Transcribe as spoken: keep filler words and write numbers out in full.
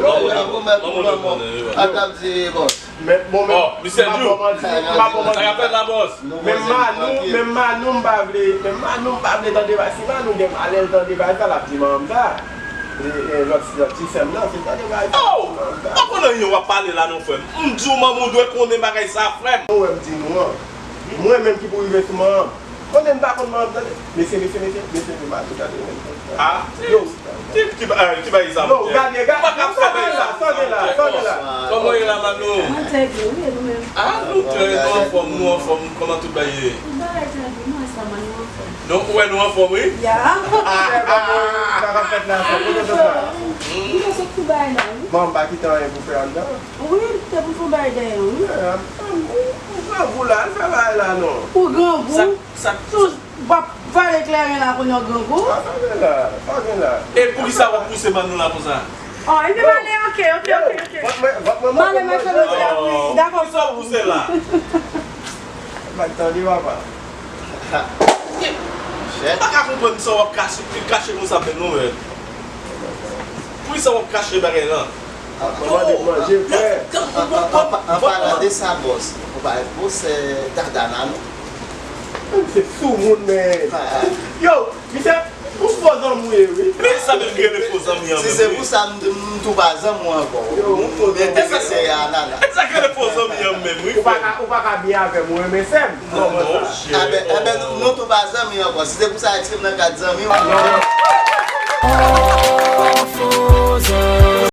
Ou menm, ou menm, ou menm. Atap di, bòs. Men, bon, men, oh, misye m ap di w. M ap ba w manti, m ap ba w manti. Sa k ap fèt la, bòs? Menm Manou, menm Manou, m pa vle, menm Manou, m pa vle tande bagay. Si Manou gen malè, l tande bagay sa, l ap di manman m sa. E, e, lòt, lòt ti sè m nan, se tande bagay sa. Oh! M pa konn anyen w ap pale la non, frè m. M di w, manman w dwe konnen bagay sa, frè m. Ou wè m di nou an. Mwen menm ki pou rive sou manman m. Konnen m pa konn manman m, tande. Mesye, mesye, mesye, mesye, mesye, Manou, tande. Ah, yo. Ki, ki, ah, ki bagay sa, yo, monchè? Gade, gade, ou pa ka fè bagay sa, sa gen la, sa gen la. Kòman w ye la, Manou? Mwen trè byen, wi, e nou menm? Ah, nou trè, nou anfòm, nou anfòm. Kòman tout bagay ye? Tout bagay trè byen, nou ansanm, nou anfòm. Donk, ou wè nou anfòm, wi? Ya. Ah, ah, ah. Sa k ap fèt la, sa, kote w sot la? Mwen sot pou bagay la, wi. Bon, m pa kite anyen pou fè anndan. Wi, te pou fè yon bagay dèyè, wi. Eh, ou, ou grangou la, al fè bagay la, non. Ou grangou? Sa, sa, tou, w ap vale kleren la kounye a, w grangou? Sa, sa gen la, sa gen la. E poukisa w ap pouse Manou la konsa? Oh, epi m ale, ok, ok, ok, ok. Vòt mwen, vòt mwen, m ale, m al fè manje a, wi, dakò. Poukisa w pouse l la? Mwen tande, papa. Monchè. M pa ka konprann sa w ap kache, kache konsa menm non, men. Poukisa w ap kache bagay la? Manman de manje, frè. An, an, an, an palan de sa, bòs, ou pa wè bòs, eh, Dadana, non? Se soumoun, men. Ah. Yo, misye, ou fo zanmi w ye, wi. Men sa menm ki rele fo zanmi an menm, wi. Si se pou sa, m, m tou pa zanmi w ankò. Yo, ou fo zanmi w. M enterese a Nana. Sa k rele fo zanmi an menm, wi, frè m. Ou pa ka, ou pa ka byen avè m, ou renmen sè m. Non, non, monchè. Enben, enben, nou, nou tou pa zanmi ankò. Si se pou sa, retire m nan kad zanmi w. Non, non. Fo zanmi.